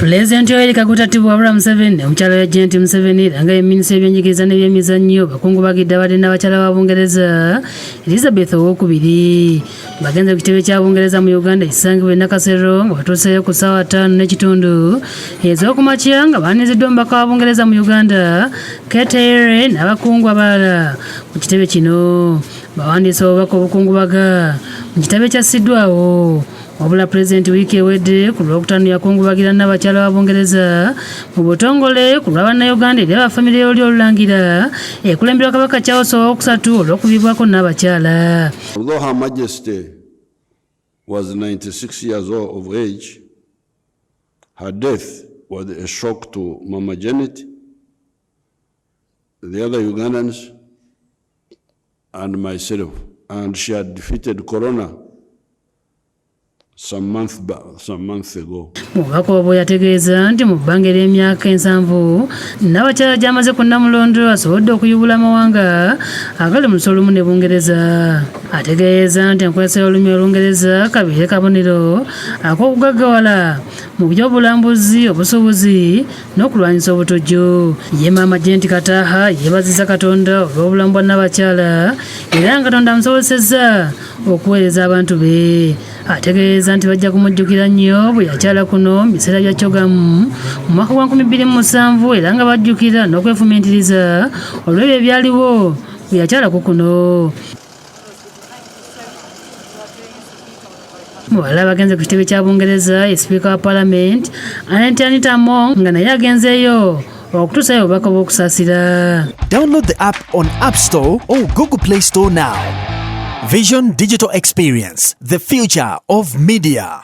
Pulezidenti Yoweri Kaguta Tibuhaburwa Museveni, omukyala wa Janet Museveni, era nga ye minisita w'ebyenjigiriza n'ebyemizannyo, bakungubagidde abadde n'abakyala ba Bungereza Elizabeth Owokubiri. Bagenze ku kitebe kya Bungereza mu Uganda ekisangibwa e Nakasero nga batuuseeyo ku ssaawa 5:30 ez'okumakya, nga baaniziddwa omubaka wa Bungereza mu Uganda Kate Eyre n'abakungu abalala. Ku kitebe kino bawandiise obubaka obukungubaga mu kitabo ekyassiddwawo. Wabula pulezidenti wiiki ewedde ku Lwokutaano yakungubagira n'abakyala ba Bungereza mu butongole ku lwa Bannayuganda eri abafamire y'Olulyo Olulangira ekulemberwa Kabaka Charles Owokusatu olw'okubibwako n'abakyala. Although Her Majesty was 96 years of age, her death was a shock to Mama Janet, the other Ugandans, and myself. And she had defeated Corona some months ago. Mu bubaka obwo yategeeza nti mu bbanga ery'emyaka 70 n'abakyala gy'amaze ku Nnamulondo, asobodde okuyubula amawanga agali mu luso olumu ne Bungereza. Ategeeza nti enkozesa y'olulimi Olungereza kabeere kabonero ak'okugaggawala mu by'obulambuzi, obusuubuzi n'okulwanyisa obutujju. Ye Maama Janet Kataaha yeebazizza Katonda olw'obulamu bwa nnabakyala, era nga Katonda amusobosezza okuweereza abantu be. Ategeeza nti bajja kumujjukira nnyo bwe yakyala kuno mu biseera bya CHOGM mu mwaka gwa 2007, era nga bajjukira n'okwefumiitiriza olw'ebyo ebyaliwo bwe yakyalako kuno. Mu balala bagenze ku kitebe kya Bungereza ye sipiika wa Palamenti Anita Among, nga naye agenzeeyo okutuusayo obubaka bw'okusaasira. Download the app on App Store or Google Play Store now. Vision Digital Experience, the future of media.